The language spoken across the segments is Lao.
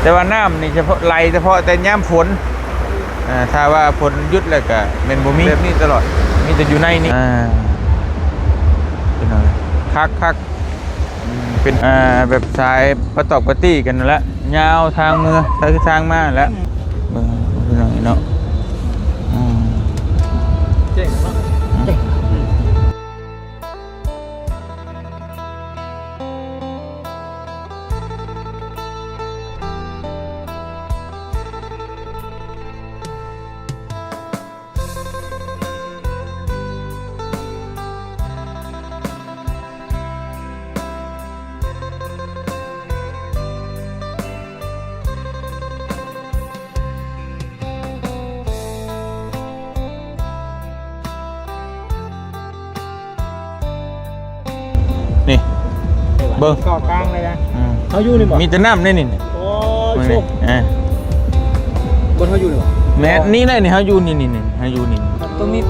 ແຕ່ວ່ານ້ຳນີ້ສະເພາະ ໄຫຼສະເພາະແຕ່ຍາມຝົນ. ອ່າ ຖ້າວ່າຝົນຢຸດແລ້ວກະແມ່ນບໍ່ມີ ແບບນີ້ຕະຫຼອດ ມີແຕ່ຢູ່ໃນນີ້. ອ່າ ເປັນຫຍັງ ຄັກໆ ເປັນ ອ່າ ແບບສາຍປະຕອກປະຕີກັນນັ້ນແຫຼະ ຍາວທາງເມືອ ທາງ ຄືທາງມາແຫຼະ. ເບິ່ງພີ່ນ້ອງເນາະ ອືມ ເກັ່ງເນາະ ເກັ່ງ. ນີ້ ເບິ່ງ ເກາະກາງເລີຍນະ. ອືມ ເຮົາຢູ່ນີ້ບໍ່? ມີແຕ່ນ້ຳໃນນີ້. ໂອ້ ເບິ່ງນີ້ ໂຊກ ອ່າ ບ່ອນເຮົາຢູ່ນີ້ບໍ່? ແມ່ນ ນີ້ແຫຼະ ນີ້ເຮົາຢູ່ນີ້ ນີ້ ນີ້ ເຮົາຢູ່ນີ້ ຕົງນີ້.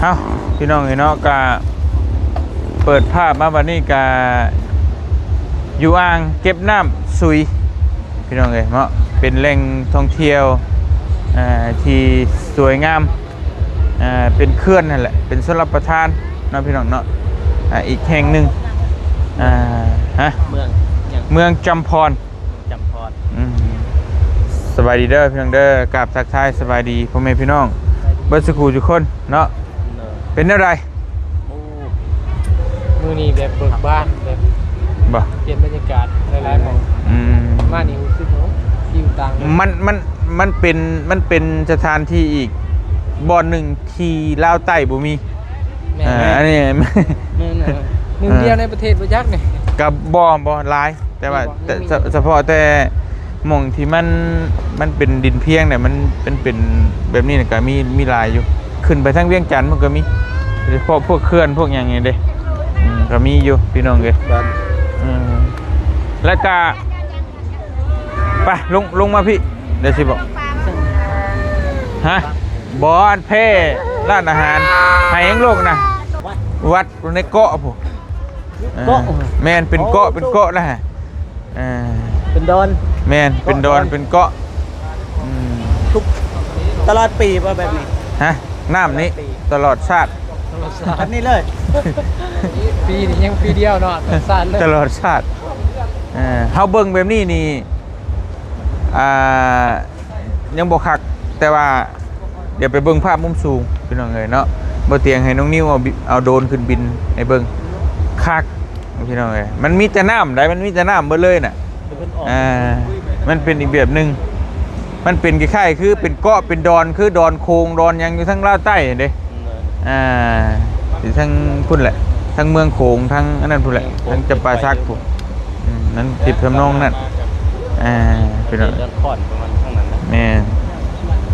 ເອົ້າ ພີ່ນ້ອງເອີຍເນາະ ກະເປີດພາບມາບັດນີ້ກະຢູ່ອ່າງເກັບນ້ຳສຸຍ ພີ່ນ້ອງເອີຍເນາະ ເປັນແຫຼ່ງທ່ອງທ່ຽວ ເອີ ທີ່ສວຍງາມ ເປັນເຂື່ອນຫັ້ນແຫຼະ ເປັນຊົນລະປະທານເນາະ ພີ່ນ້ອງເນາະ ອີກແຫ່ງໜຶ່ງ ຮະ ເມືອງຫຍັງ? ເມືອງຈຳພອນ ຈຳພອນ ອືມ ສະບາຍດີເດີພີ່ນ້ອງເດີ ກາບທັກທາຍສະບາຍດີພໍ່ແມ່ພີ່ນ້ອງເບິດສູ່ຜູ້ສູ່ຄົນເນາະ ເປັນແນວໃດ? ໂອ້ ມື້ນີ້ແບບເບີກບານ ແບບ ບໍ່ ປ່ຽນບັນຍາກາດຫຼາຍໆໝ່ອງ ອືມ ມານີ້ຮູ້ສຶກວ່າ ໂອ້ ຊີວິດຕ່າງເລີຍ ມັນ ມັນ ມັນເປັນ ມັນເປັນສະຖານທີ່ອີກບ່ອນໜຶ່ງທີ່ລາວໃຕ້ບໍ່ມີ ແມ່ນ ເອີ ແມ່ນ ອັນນີ້ ແມ່ນ ໜຶ່ງດຽວໃນປະເທດບໍ່ຈັກນີ້ ກະບໍ່ ບໍ່ຫຼາຍ ແຕ່ວ່າ ມີບໍ່ ແຕ່ ມີ ສະ ສະເພາະແຕ່ໝ່ອງທີ່ມັນ ມັນເປັນດິນພຽງນີ້ ມັນ ມັນເປັນແບບນີ້ກະມີ ມີຫຼາຍຢູ່ ຂຶ້ນໄປທາງວຽງຈັນພຸ້ນກະມີ ໂດຍສະເພາະພວກເຂື່ອນພວກຫຍັງນີ້ເດ້ ອືມ ກະມີຢູ່ພີ່ນ້ອງເອີຍ ອືມ ແລ້ວກະ ໄປ ລົງ ລົງມາພີ້ ດຽວຊິບອກ ຮະ ບໍ່ ອັນແພ ຮ້ານອາຫານ ໃຫ້ຫຍັງໂລກນະ ວັດ ວັດໃນເກາະພຸ້ນ ເກາະ ເອີ ແມ່ນ ເປັນເກາະ ໂອ້ ເປັນເກາະນະ ເອີ ເປັນດອນ ແມ່ນ ເປັນດອນ ເກາະດອນ ເປັນເກາະ ອືມ ທຸກ ຕະຫຼອດປີບໍ່ແບບນີ້? ຮະ ນ້ຳນີ້ ຕະຫຼອດປີ ຕະຫຼອດຊາດ ຕະຫຼອດຊາດ ແບບນີ້ເລີຍ ປີນີ້ຍັງປີດຽວເນາະ ຕະຫຼອດຊາດເລີຍ ຕະຫຼອດຊາດ ເອີ ເຮົາເບິ່ງແບບນີ້ນີ້ ອ່າ ຍັງບໍ່ຄັກ ແຕ່ວ່າດຽວໄປເບິ່ງພາບມຸມສູງພີ່ນ້ອງເອີຍເນາະ ບໍ່ຕຽງໃຫ້ນ້ອງນິວເອົາບິ ເອົາໂດຣນຂຶ້ນບິນໃຫ້ເບິ່ງ ຄັກພີ່ນ້ອງເອີຍ ມັນມີແຕ່ນ້ຳໃດ໋ ມັນມີແຕ່ນ້ຳເບິດເລີຍນະ ເອີ ມັນເປັນອີກແບບໜຶ່ງ ມັນເປັນຄ້າຍໆຄືເປັນເກາະເປັນດອນ ຄືດອນໂຂງດອນຫຍັງຢູ່ທາງລາວໃຕ້ຫັ້ນເດ້ ອ່າ ຢູ່ທາງພຸ້ນແຫຼະ ທາງເມືອງໂຂງ ທາງອັນນັ້ນພຸ້ນແຫຼະ ເມືອງໂຂງ ທາງຈຳປາສັກພຸ້ນ ອືມ ນັ້ນທິດທຳນອງນັ້ນ ອ່າ ພີ່ນ້ອງ ເດີນຄອນປະມານທາງນັ້ນນະ ແມ່ນ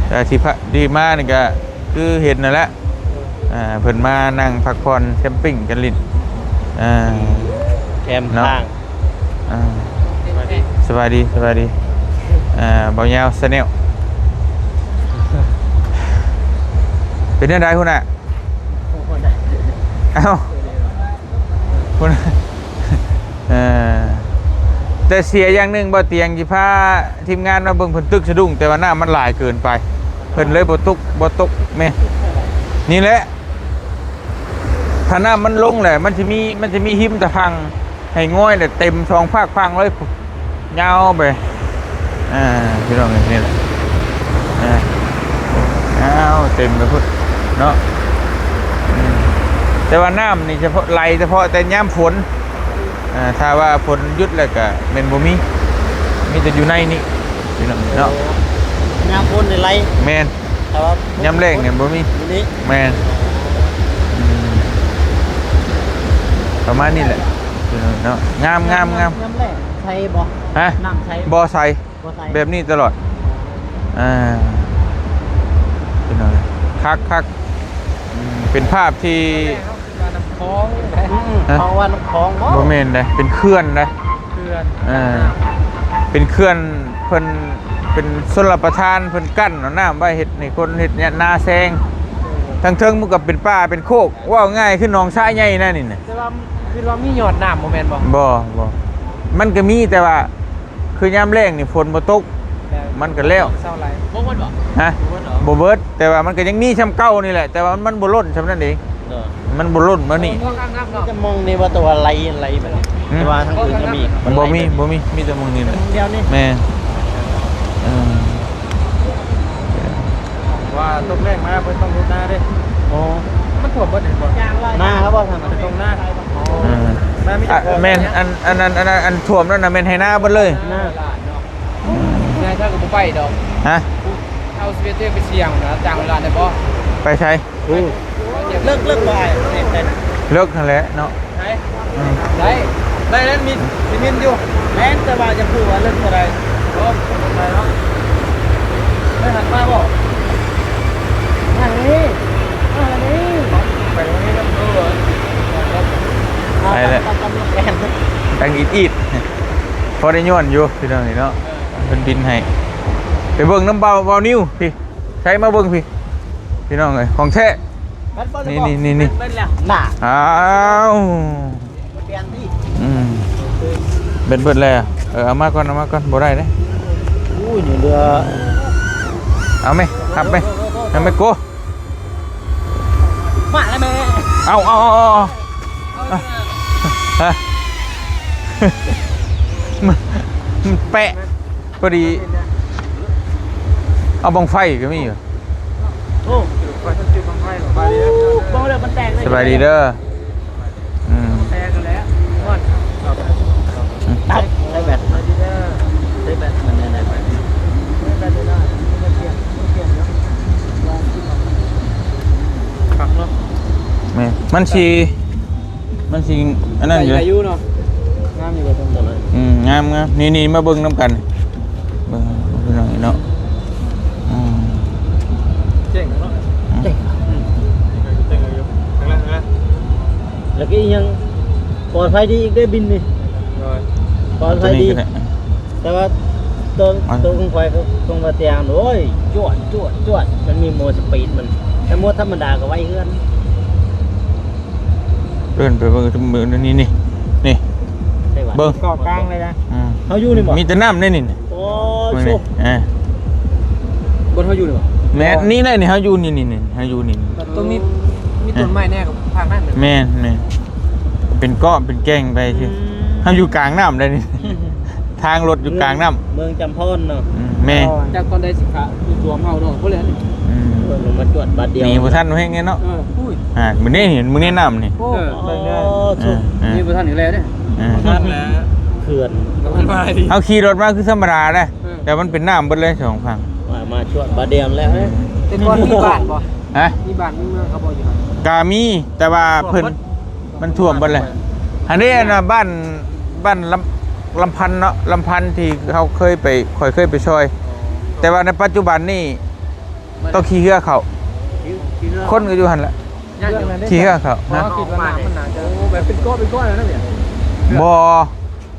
ແຕ່ທີ່ພະ ທີ່ມານີ້ກະຄືເຫັນນັ້ນແຫຼະ ອ່າ ເພິ່ນມານັ່ງພັກຜ່ອນແຄມປິງກັນຫຼິ້ນ ອ່າ ແຄມເນາະ ທາງ ອ່າ ສະບາຍດີ ສະບາຍດີ ອ່າ ບ່າວຍາວ Channel ເປັນຈັ່ງໃດພຸ້ນນະ? ເອົ້າ ພຸ້ນ ເອີ ແຕ່ເສຍຢ່າງໜຶ່ງ ບ່າວຕຽງຊິພາທີມງານມາເບິ່ງ ເພິ່ນຕຶກສະດຸ້ງ ແຕ່ວ່ານ້ຳມັນຫຼາຍເກີນໄປ ເພິ່ນເລີຍບໍ່ຕົກ ບໍ່ຕົກ ແມ່ນ ນີ້ແຫຼະ ຖ້ານ້ຳມັນລົງແຫຼະ ມັນຊິມີ ມັນຊິມີຫິມຕະພັ່ງ ໃຫ້ງອຍແຫຼະ ເຕັມສອງຟາກຝັ່ງເລີຍ ຍາວໄປ ອ່າ ພີ່ນ້ອງເອີຍ ນີ້ແຫຼະ ອ່າ ຍາວເຕັມໄປພຸ້ນເນາະ ອືມ ແຕ່ວ່ານ້ຳນີ້ສະເພາະ ໄຫຼສະເພາະແຕ່ຍາມຝົນ ອ່າ ຖ້າວ່າຝົນຢຸດແລ້ວກະແມ່ນບໍ່ມີ ມີແຕ່ຢູ່ໃນນີ້ ພີ່ນ້ອງເນາະ ຍາມຝົນນີ້ໄຫຼ ແມ່ນ ແຕ່ວ່າຍາມແລ້ງນີ້ບໍ່ມີ ຢູ່ນີ້ ແມ່ນ ອືມ ປະມານນີ້ແຫຼະ ເນາະ ງາມໆໆ ຍາມແລ້ງໃສບໍ່? ຮະ? ນ້ຳໃສ ບໍ່ໃສ ບໍ່ໃສ ແບບນີ້ຕະຫຼອດ ອ່າ ພີ່ນ້ອງ ຄັກໆ ອືມ ເປັນພາບທີ່ ເຮົາຄິດວ່ານ້ຳຂອງ ອືມ ຮະ? ເຂົາວ່ານ້ຳຂອງບໍ່? ບໍ່ແມ່ນເດ້ ເປັນເຂື່ອນເດ້ ເຂື່ອນ ເອີ ເປັນເຂື່ອນ ເພິ່ນເປັນຊົນລະປະທານ ເພິ່ນກັ້ນເອົານ້ຳໄວ້ເຮັດໃຫ້ຄົນເຮັດນາແຊງ ເອີ ທາງເທິງມັນກໍເປັນປ່າເປັນໂຄກ ເວົ້າງ່າຍຄືໜອງຊາຍໃຫຍ່ນັ້ນນີ້ນະ ແຕ່ວ່າ ຄິດວ່າມີຍອດນ້ຳບໍ່ແມ່ນບໍ່? ບໍ່ ບໍ່ ມັນກໍມີ ແຕ່ວ່າຄືຍາມແລ້ງນີ້ຝົນບໍ່ຕົກ ແລ້ວ ມັນກໍແລ້ວ ເຊົາໄຫຼ ບໍ່ເບິດບໍ່? ຮະ? ບໍ່ເບິດ ບໍ່ເບິດ ແຕ່ວ່າມັນກໍຍັງມີສ່ຳເກົ່ານີ້ແຫຼະ ແຕ່ວ່າມັນ ມັນບໍ່ລົ້ນສ່ຳນັ້ນເອງ ເອີ ມັນບໍ່ລົ້ນມານີ້ ມີແຕ່ໝ່ອງນີ້ວ່າ ແຕ່ວ່າໄຫຼ ໄຫຼແບບນີ້ ຫືມ ແຕ່ວ່າທາງອື່ນກໍມີ ບໍ່ມີ ບໍ່ມີ ມີແຕ່ໝ່ອງນີ້ແຫຼະ ແຕ່ໝ່ອງດຽວນີ້ ແມ່ນ ເອີ ວ່າຕົກແລ້ງມາເພິ່ນຕ້ອງເຮັດນາເດ້ ໂອ້ ມັນຖ້ວມເບິດເຫັນບໍ່? ນາເຮົາບໍ່ທາງນັ້ນ ຕົງນາ ເອີ ນາມີແຕ່ ອະ ແມ່ນ ອັນ ອັນນັ້ນ ອັນນັ້ນ ອັນຖ້ວມນັ້ນນະແມ່ນໄຮ່ນາເບິດເລີຍ ນາ ອືມ ນາເຈົ້າກໍບໍ່ໄປດອກ ຮະ? ເອົາສິບເອັດເດືອນໄປສ່ຽງນະ ຈ້າງເວລາໄດ້ບໍ່? ໄປໃສ? ໂອ້ ເລິກ ເລິກບໍ່ອ້າຍ? ເລິກຫັ້ນແຫຼະເນາະ ໄດ້ ອືມ ໄດ້ ໄດ້ແລ້ວ ມີ ມີມິນຢູ່ ແມ່ນ ແຕ່ວ່າຢາກຮູ້ວ່າເລິກເທົ່າໃດ ບໍ່ ບໍ່ໄປເນາະ ໄດ້ຫັນມາບໍ່? ມານີ້ ມານີ້ ໄປທາງນີ້ນຳ ເອີ ໄປແລ້ວ ຕັງອີດໆ ພໍໄດ້ຍ້ອນຢູ່ພີ່ນ້ອງເອີຍເນາະ ເອີ ເພິ່ນບິນໃຫ້ ໄປເບິ່ງນຳເບົາ ເບົານິວພີ້ ໃສ່ມາເບິ່ງພີ້ ພີ່ນ້ອງເອີຍ ຂອງແທ້ ນີ້ໆໆໆ ເບິດແລ້ວ ໜ້າ ອ້າວ ເປັນທີ່ ອືມ ເບິດ ເບິດແລ້ວ ເອີ ເອົາມາກ່ອນ ເອົາມາກ່ອນ ບໍ່ໄດ້ເດ້ ໂອ້ຍ ນີ້ເຫຼືອ ເອົາແມ່ ຮັບແມ່ ເອົາແມ່ໂກ ມາແລ້ວແມ່ ເອົາ ເອົາ ເອົາ ເອົາ ຮະ ມັນ ມັນແປະ ພໍດີ ເອົາບັ້ງໄຟກໍມີຢູ່ ໂອ້ ເວົ້າແລ້ວມັນແຕກເລີຍ ສະບາຍດີເດີ ອືມ ແຕກແລ້ວ ຮອດ ໃຊ້ແບັດ ໃຊ້ແບັດ ມັນແນ່ນອນ ຄັກເນາະ ແມ່ນ ມັນຊິ ມັນຊິອັນນັ້ນຢູ່ ໄດ້ຢູ່ເນາະ ງາມຢູ່ບໍ່ ອືມ ງາມໆ ນີ້ໆ ມາເບິ່ງນຳກັນ ເບິ່ງພີ່ນ້ອງເນາະ ອືມ ເກັ່ງເນາະ ເກັ່ງ ອືມ ເກັ່ງຢູ່ ແລ້ວກໍອີກຢ່າງ ປອດໄພດີອີກເດ້ບິນນີ້ ໂດຍ ປອດໄພດີ ແຕ່ວ່າໂຕ ໂຕຂອງຂ້ອຍກັບຂອງບ່າວຕຽງ ໂອ້ຍ ຈວດ ຈວດ ຈວດ ມັນມີໂໝດສະປີດມັນ ແຕ່ໂໝດທຳມະດາກໍໄວເຮືອນ ເອີ້ນໄປເບິ່ງ ນີ້ ນີ້ ນີ້ ໃສ່ຫວາ ເບິ່ງ ເກາະກາງເລີຍນະ ອືມ ເຮົາຢູ່ນີ້ບໍ່ ມີແຕ່ນ້ຳໃນນີ້ ໂອ້ຍ ເບິ່ງນີ້ ໂຊ ອ່າ ບ່ອນເຮົາຢູ່ນີ້ບໍ່ ແມ່ນ ນີ້ແຫຼະ ນີ້ເຮົາຢູ່ນີ້ ນີ້ ນີ້ ເຮົາຢູ່ນີ້ ຕ້ອງມີ ມີຕົ້ນໄມ້ແນ່ກັບພາກນັ້ນ ແມ່ນ ແມ່ນ ເປັນເກາະເປັນແກ່ງໄປ ອືມ ເຮົາຢູ່ກາງນ້ຳໄດ໋ນີ້ ທາງລົດຢູ່ກາງນ້ຳ ເມືອງຈຳພອນເນາະ ອືມ ແມ່ນ ຈາກຕອນໃດສິຂະຢູ່ຕົວເຮົາເນາະ ພຸ້ນແຫຼະ ອືມ ເພິ່ນລົງມາຈວດບາດດຽວ ໜີບໍ່ທັນແຮງເດ້ເນາະ ເອີ ຫາກມື້ນີ້ເຫັນມື້ນີ້ນ້ຳນີ້ ໂອ້ ເອີ ເອີ ນີ້ບໍ່ທັນອີກແລ້ວເດ້ ເອີ ທັນແລ້ວ ເຂື່ອນ ເຮົາຂີ່ລົດມາຄືທຳມະດາເດ້ ເອີ ແຕ່ມັນເປັນນ້ຳເບິດເລີຍສອງຝັ່ງ ມາ ມາຈວດບາດດຽວແລ້ວ ອືມ ແຕ່ກ່ອນມີບ້ານບໍ່ ຮະ ມີບ້ານມີເມືອງເຂົາບໍ່ຢູ່ຫັ້ນ ກະມີ ແຕ່ວ່າເພິ່ນ ມັນຖ້ວມເບິດແຫຼະ ອັນນີ້ອັນນ່າ ບ້ານ ບ້ານລຳ ລຳພັນເນາະ ລຳພັນທີ່ເຮົາເຄີຍໄປ ຂ້ອຍເຄີຍໄປຊ່ອຍ ແຕ່ວ່າໃນປັດຈຸບັນນີ້ຕ້ອງຂີ່ເຮືອເຂົ້າ ຄົນກໍຢູ່ຫັ້ນແຫຼະ ຂີ່ເຮືອເຂົ້າ ຮະ ໂອ້ ແບບເປັນກ້ອນເປັນກ້ອນແລ້ວນະ ບໍ່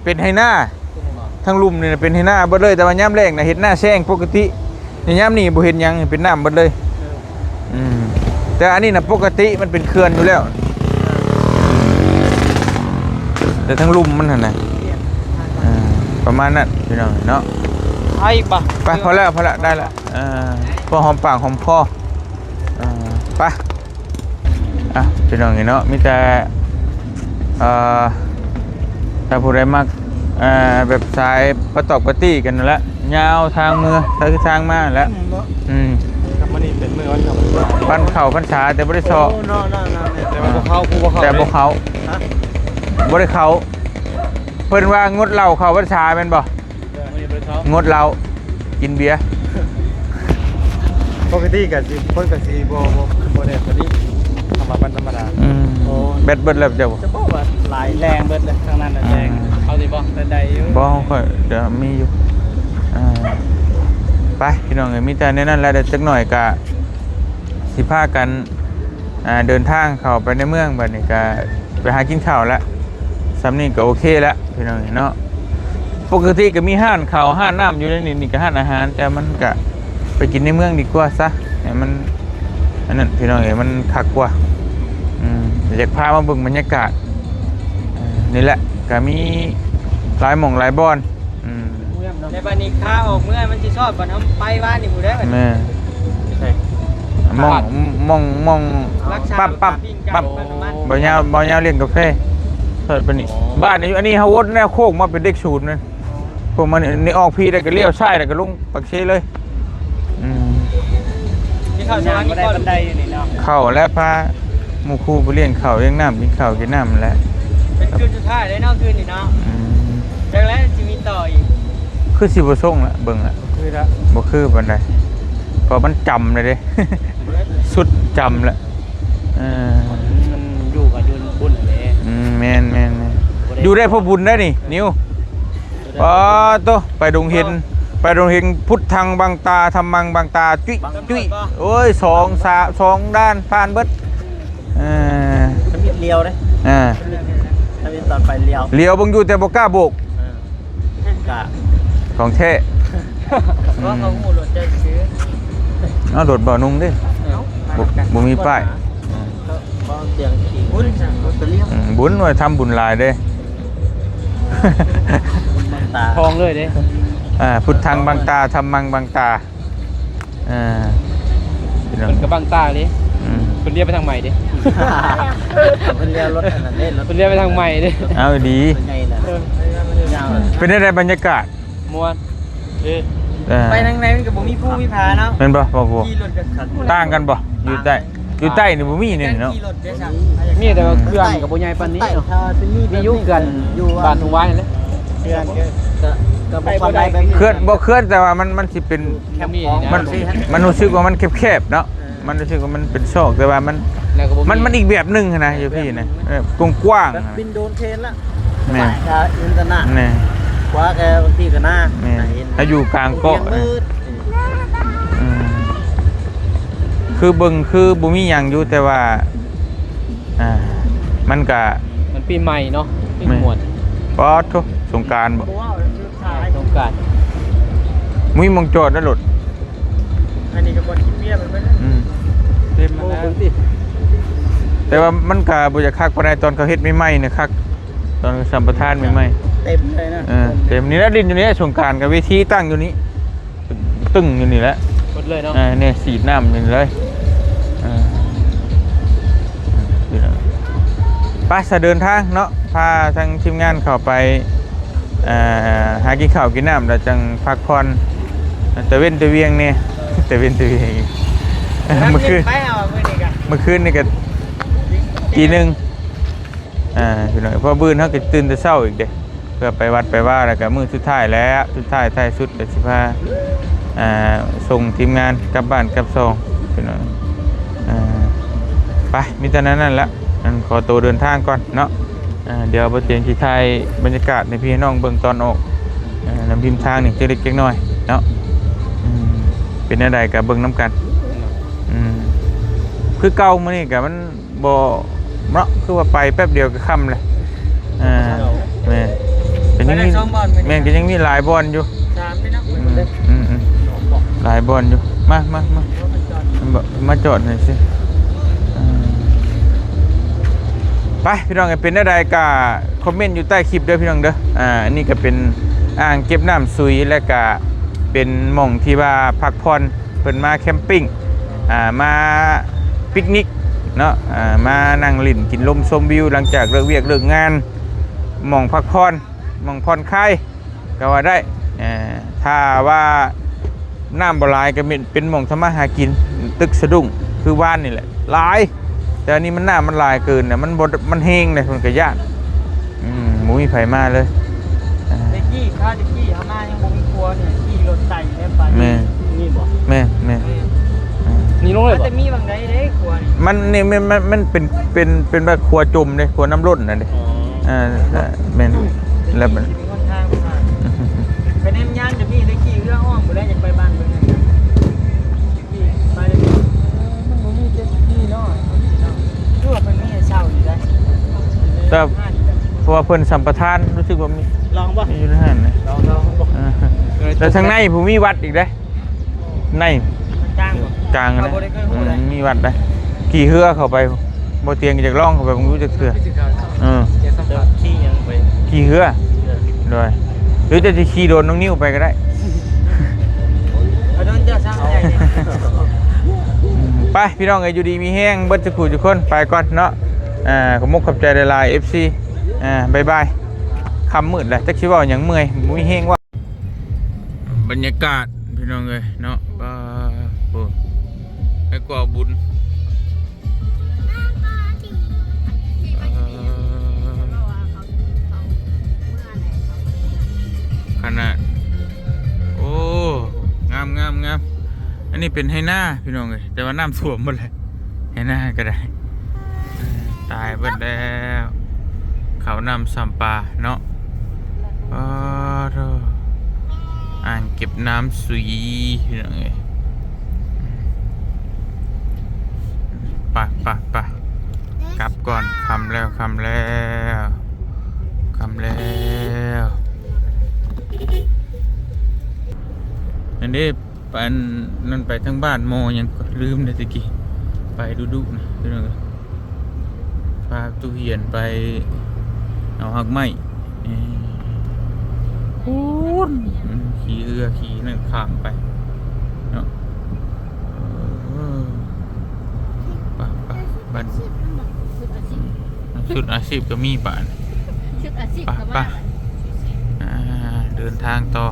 ເປັນໄຮ່ນາ ທັງລຸ່ມນີ້ນະເປັນໄຮ່ນາເບິດເລີຍ ແຕ່ວ່າຍາມແລ້ງນະເຮັດນາແຊງປົກກະຕິ ແຕ່ຍາມນີ້ບໍ່ເຮັດຫຍັງ ເປັນນ້ຳເບິດເລີຍ ເອີ ອືມ ແຕ່ອັນນີ້ນະປົກກະຕິ ມັນເປັນເຂື່ອນຢູ່ແລ້ວ ແຕ່ທັງລຸ່ມມັນຫັ້ນນະ ເອີ ປະມານນັ້ນພີ່ນ້ອງເນາະ ໄປບະ ໄປ ພໍແລ້ວ ພໍແລ້ວ ໄດ້ລະ ເອີ ພໍຫອມປາກຫອມຄໍ ເອີ ໄປ ອ່ະ ພີ່ນ້ອງເອີຍເນາະ ມີແຕ່ ເອີ ຖ້າຜູ້ໃດມັກ ເອີ ແບບສາຍປະຕອກປະຕີ້ກັນນັ້ນແຫຼະ ຍາວທາງເມືອ ທາງ ທາງມາແຫຼະ ອືມ ກະມື້ນີ້ເປັນມື້ວັນເຂົ້າ ວັນເຂົ້າພັນສາ ແຕ່ບໍ່ໄດ້ເຊາະ ໂອ້ ເນາະ ແຕ່ວ່າບໍ່ເຂົ້າ ຜູ້ບໍ່ເຂົ້າ ແຕ່ບໍ່ເຂົ້າ ຮະ ບໍ່ໄດ້ເຂົ້າ ເພິ່ນວ່າງົດເຫຼົ້າເຂົ້າພັນສາແມ່ນບໍ່? ມື້ນີ້ບໍ່ໄດ້ເຂົ້າ ງົດເຫຼົ້າ ກິນເບຍ ປົກກະຕິກະຊິ ຄົນກະຊິບໍ່ ບໍ່ ບໍ່ແໜ້ນປານນີ້ ທຳມະດາ ອືມ ໂອ້ ແບັດເບິດແລ້ວເຈົ້າ ຈະບອກວ່າຫຼາຍແຮງເບິດເລີຍ ທາງນັ້ນແຮງ ອືມ ເອົາຕິບໍ່ ໄດ້ຢູ່ ບໍ່ ຂ້ອຍກະມີຢູ່ ອ່າ ໄປ ພີ່ນ້ອງເອີຍ ມີແຕ່ແນວນັ້ນແຫຼະ ດຽວຈັກໜ້ອຍກະຊິພາກັນ ອ່າ ເດີນທາງເຂົ້າໄປໃນເມືອງ ບາດນີ້ກະໄປຫາກິນເຂົ້າລະ ສ່ຳນີ້ກະໂອເຄລະ ພີ່ນ້ອງເນາະ ປົກກະຕິກະມີຮ້ານເຂົ້າຮ້ານນ້ຳຢູ່ໃນນີ້ ນີ້ກະຮ້ານອາຫານ ແຕ່ມັນກະໄປກິນໃນເມືອງດີກວ່າຊະ ໃຫ້ມັນອັນນັ້ນ ພີ່ນ້ອງເອີຍ ມັນຄັກກວ່າ ອືມ ຢາກພາມາເບິ່ງບັນຍາກາດ ນີ້ແຫຼະ ກະມີຫຼາຍໝ່ອງຫຼາຍບ່ອນ ອືມ ແຕ່ບາດນີ້ຂາອອກເມືອງມັນຊິຊອດບ່ອນເຮົາໄປວານນີ້ພຸ້ນເດ້ ແມ່ນ ມອງ ມອງ ມອງ ປັບ ປັບ ປັບ ບ່າວຍາວ ບ່າວຍາວລ້ຽງກາແຟ ເປີດປານນີ້ ບ້ານນີ້ ອັນນີ້ເຮົາວົນແນວໂຄ້ງມາເປັນເລກສູນນະ ພວກມັນນີ້ອອກພີ້ໄດ້ກໍລ້ຽວຊ້າຍ ແລ້ວກໍລົງປາກເຊເລີຍ ອືມ ກິນເຂົ້າສາວນີ້ ບໍ່ໄດ້ບັນໄດຢູ່ນີ້ເນາະ ເຂົ້າແລ້ວ ພາໝູ່ຄູ່ໄປລ້ຽງເຂົ້າລ້ຽງນ້ຳ ກິນເຂົ້າກິນນ້ຳແຫຼະ ເປັນຄືນສຸດທ້າຍເລີຍເນາະ ຄືນນີ້ເນາະ ອືມ ຈັກແລ້ວຊິມີຕໍ່ອີກ ຄືຊິບໍ່ສົ່ງລະ ເບິ່ງລະ ຄືລະ ບໍ່ຄືປານໃດ ເພາະມັນຈຳແລ້ວເດ້ ສຸດຈຳແລ້ວ ເອີ ມັນຢູ່ກໍຢູ່ບຸນແຫຼະ ອືມ ແມ່ນໆໆ ບໍ່ໄດ້ ຢູ່ໄດ້ເພາະບຸນໄດ໋ນີ້ ນິວ ປາໂຕ ໄປດົງເຫັນ ໄປດົງເຫັນ ພຸດທັງບັງຕາ ທຳມັງບັງຕາ ຈຸຍ ຈຸຍ ໂອ້ຍ ສອງ ສາມ ສອງດ້ານ ຜ່ານເບິດ ເອີ ທຳອິດລ້ຽວເດ້ ເອີ ທຳອິດຕອນໄປລ້ຽວ ລ້ຽວເບິ່ງຢູ່ ແຕ່ບໍ່ກ້າໂບກ ເອີ ກະ ຂອງແທ້ ເພາະເຂົາຮູ້ລົດເຈົ້າຊື່ ເອົາ ລົດບໍ່ນຸ່ງເດ້ ເອີ ບໍ່ ບໍ່ມີປ້າຍ ເອີ ສຽງຂີ້ຝຸ່ນ ມັນເປັນລຽວ ອືມ ບຸນວ່າທຳບຸນຫຼາຍເດ້ ບຸນບັງຕາ ທອງເລີຍເດ້ ອ່າ ພຸດທັງບັງຕາ ທຳມັງບັງຕາ ອ່າ ພີ່ນ້ອງ ເພິ່ນກໍບັງຕາເດ້ ອືມ ເພິ່ນລຽວໄປທາງໃໝ່ເດ້ ເພິ່ນລຽວລົດອັນນັ້ນເດ້ ລົດ ເພິ່ນລຽວໄປທາງໃໝ່ເດ້ ເອົາດີ ເພິ່ນໃຫຍ່ນະ ເອີ ຍາວນະ ເປັນຈັ່ງໃດບັນຍາກາດ? ມ່ວນ ເອີ ໄປທາງໃນມັນກໍບໍ່ມີພູມີຜາເນາະ ແມ່ນບໍ່? ບໍ່ ບໍ່ ຂີ່ລົດກໍຄັກ ຕ່າງກັນບໍ່? ຢູ່ໃຕ້ ຢູ່ໃຕ້ນີ້ບໍ່ມີນີ້ເນາະ ຂີ່ລົດເດ້ ມີແຕ່ວ່າເຂື່ອນມັນກໍບໍ່ໃຫຍ່ປານນີ້ເນາະ ມີຢູ່ເຂື່ອນບ້ານທົ່ງວາຍຫັ້ນແຫຼະ ເຂື່ອນກໍ ກໍບໍ່ປານໃດ ແບບນີ້ ເຂື່ອນບໍ່ເຂື່ອນ ແຕ່ວ່າມັນ ມັນຊິເປັນ ມັນ ມັນຮູ້ສຶກວ່າມັນແຄບໆເນາະ ເອີ ມັນຮູ້ສຶກວ່າມັນເປັນຊອກ ແຕ່ວ່າມັນ ມັນ ມັນອີກແບບໜຶ່ງຫັ້ນນະ ຢູ່ພີ້ນະ ເອີ ກວ້າງໆ ແບບບິນໂດຣນເຄນລະ ແມ່ນ ສະບາຍ ກະອິນຕະນະ ແມ່ນ ຂວາກະບາງທີກະນາ ແມ່ນ ຖ້າຢູ່ກາງເກາະ ອືມ ຄືເບິ່ງຄືບໍ່ມີຫຍັງຢູ່ ແຕ່ວ່າ ອ່າ ມັນກະ ມັນປີໃໝ່ເນາະ ປີ ແມ່ນ ມ່ວນ ປາດໂທ້ ສົງການບໍ່? ບໍ່ເວົ້າ ສຸດທ້າຍ ສົງການ ມີໝ່ອງຈອດນະລົດ ອັນນີ້ກໍບ່ອນກິນເບຍເພິ່ນເບິດ ອືມ ເຕັມແລ້ວ ແຕ່ວ່າມັນກໍບໍ່ຢາກຄັກປານໃດ ຕອນເຂົາເຮັດໃໝ່ໆນະຄັກ ຕອນສຳປະທານໃໝ່ໆ ເຕັມເລີຍນະ ເອີ ເຕັມນີ້ແຫຼະ ຫຼິ້ນຢູ່ນີ້ ສົງການກັບເວທີຕັ້ງຢູ່ນີ້ ຕຶ້ງຢູ່ນີ້ແຫຼະ ໝົດເລີຍເນາະ ເອີ ນີ້ສີດນ້ຳຢູ່ນີ້ເລີຍ ເອີ ໄປ ສະເດີນທາງເນາະ ພາທາງທີມງານເຂົ້າໄປ ອ່າ ຫາກິນເຂົ້າກິນນ້ຳ ແລ້ວຈັ່ງພັກຜ່ອນ ຕະເວັນຕະວຽງແດ່ ຕະເວັນຕະວຽງ ມື້ຄືນ ໄປເອົາມື້ນີ້ກະ ມື້ຄືນນີ້ກະຕີໜຶ່ງ ອ່າ ພີ່ນ້ອງ ເພາະມື້ອື່ນເຮົາກະຕື່ນແຕ່ເຊົ້າອີກເດ້ ເພື່ອໄປວັດໄປວາ ແລ້ວກະມື້ສຸດທ້າຍແລ້ວ ສຸດທ້າຍທ້າຍສຸດກະຊິພາ ອ່າ ສົ່ງທີມງານກັບບ້ານກັບຊ່ອງ ພີ່ນ້ອງ ອ່າ ໄປ ມີແຕ່ນັ້ນນັ້ນແຫຼະ ອັນ ຂໍໂຕເດີນທາງກ່ອນເນາະ ອ່າ ດຽວບໍ່ຕຽງຊິຖ່າຍບັນຍາກາດໃຫ້ພີ່ໃຫ້ນ້ອງເບິ່ງຕອນອອກ ອ່າ ນຳລິມທາງນີ້ຈັກເລັກຈັກນ້ອຍເນາະ ອືມ ເປັນແນວໃດກະເບິ່ງນຳກັນ ອືມ ຄືເກົ່າ ມື້ນີ້ກະມັນບໍ່ເນາະ ຄືວ່າໄປແປັບດຽວກະຄ່ຳແຫຼະ ອ່າ ແມ່ນ ກະຍັງມີ ແມ່ນ ກະຍັງມີຫຼາຍບ່ອນຢູ່ ສາມເດ້ເນາະ ອືມ ອືມ ອືມ ຫຼາຍບ່ອນຢູ່ ມາ ມາ ມາ ມາຈອດໜ່ອຍຊິ ອ່າ ໄປ ພີ່ນ້ອງເອີຍ ເປັນແນວໃດກະຄອມເມັນຢູ່ໃຕ້ຄລິບເດີ ພີ່ນ້ອງເດີ ອ່າ ອັນນີ້ກະເປັນອ່າງເກັບນ້ຳສຸຍ ແລະກະເປັນໝ່ອງທີ່ວ່າພັກຜ່ອນ ເພິ່ນມາແຄມປິງ ອ່າ ມາປິກນິກເນາະ ອ່າ ມານັ່ງຫຼິ້ນກິນລົມຊົມວິວ ຫຼັງຈາກເລີກວຽກເລີກງານ ໝ່ອງພັກຜ່ອນ ໝ່ອງຜ່ອນຄາຍ ກໍວ່າໄດ້ ເອີ ຖ້າວ່ານ້ຳບໍ່ຫຼາຍກໍເປັນ ເປັນໝ່ອງທຳມາຫາກິນ ຕຶກສະດຸ້ງຄືວານນີ້ແຫຼະ ຫຼາຍ ແຕ່ອັນນີ້ມັນ ນ້ຳມັນຫຼາຍເກີນນະ ມັນບໍ່ ມັນແຮງເດ້ ເພິ່ນກໍຢ້ານ ອືມ ບໍ່ມີໃຜມາເລີຍ ອ່າ ແຕ່ກີ້ ຄາວແຕ່ກີ້ເຮົາມາຍັງບໍ່ມີຄົວນີ້ ຂີ່ລົດໄຕ່ແລ້ວໄປ ແມ່ນ ນີ້ບໍ່? ແມ່ນ ແມ່ນ ແມ່ນ ອ່າ ນີ້ລົງເລີຍບໍ່? ແຕ່ມີຫວ່າງໃດເດ້ຄົວນີ້? ມັນນີ້ ມັນ ມັນ ມັນເປັນ ເປັນ ເປັນແບບຄົວຈົມເດ້ ຄົວນ້ຳລົ້ນນັ້ນເດ້ ອໍ ອ່າ ແມ່ນ ແລ້ວມັນ ເປັນຫົນທາງຜ່ານ ໄປແນມຍາມຈະມີໄດ້ຂີ່ເຮືອອ້ອມບໍ່ໄດ້ ຢາກໄປບ້ານເບິ່ງ ໄປເລີຍ ມັນບໍ່ມີເຈັດສະກີເນາະ ຄືວ່າເພິ່ນມີໃຫ້ເຊົ່າຢູ່ໄດ໋ ແຕ່ເພາະວ່າເພິ່ນສຳປະທານ ຮູ້ສຶກວ່າມີ ລອງບໍ່? ມີຢູ່ໃນຫັ້ນນະ ລອງ ລອງ ອ່າ ແລ້ວທາງໃນຜູ້ມີວັດອີກເດ້ ໃນ ກາງບໍ່? ກາງນະ ເຮົາບໍ່ໄດ້ເຄີຍຮູ້ເດ້ ອືມ ມີວັດໄດ໋ ຂີ່ເຮືອເຂົ້າໄປ ບໍ່ຕຽງຢາກລອງເຂົ້າໄປ ບໍ່ຮູ້ຈັກເທື່ອ ເອີ ຂີ່ຫຍັງໄປ? ຂີ່ເຮືອ ເຮືອ ໂດຍ ຫຼືຈະຊິຂີ່ໂດຣນນ້ອງນິວໄປກໍໄດ້ ເອົາໂດຣນເຈົ້າຊ່າງໃຫຍ່ ໄປ ພີ່ນ້ອງເອີຍ ຢູ່ດີມີແຮງເບິດທຸກຜູ້ທຸກຄົນ ໄປກ່ອນເນາະ ອ່າ ຂອບມຸກຂອບໃຈຫຼາຍໆ ເອັຟຊີ ອ່າ ບາຍບາຍ ຄ່ຳມືດແລ້ວ ຈັກຊິເວົ້າຫຍັງ ເມື່ອຍ ບໍ່ມີແຮງເວົ້າ. ບັນຍາກາດພີ່ນ້ອງເອີຍເນາະ ປາໂທ ໄປກວ່າບຸນ ເອີ ຂະໜາດ ໂອ້ ງາມ ງາມ ງາມ ອັນນີ້ເປັນໄຮ່ນາພີ່ນ້ອງເອີຍ ແຕ່ວ່ານ້ຳຖ້ວມໝົດແລ້ວ ໄຮ່ນາກໍໄດ້ ຕາຍເບິດແລ້ວ ເຂົ້ານ້ຳຊຳປາເນາະ ປາໂທ ອ່າງເກັບນ້ຳສຸຍ ພີ່ນ້ອງເອີຍ ໄປ ໄປ ໄປ ກັບກ່ອນ ຄ່ຳແລ້ວ ຄ່ຳແລ້ວ ຄ່ຳແລ້ວ ອັນນີ້ ອັນນັ້ນໄປທາງບ້ານໝໍຫຍັງກໍລືມແລ້ວແຕ່ກີ້ ໄປດຸໆນະ ພີ່ນ້ອງເອີຍ ພາຕູ້ຮຽນໄປເອົາຮາກໄມ້ ເອີ ພຸ້ນ ອືມ ຂີ່ເຮືອຂີ່ນັ້ນຂ້າມໄປເນາະ ເອີ ໄປໆ ບັດ ຊຸດອາຊີບກໍມີບາດ ຊຸດອາຊີບກໍມາ ອ່າ ເດີນທາງຕໍ່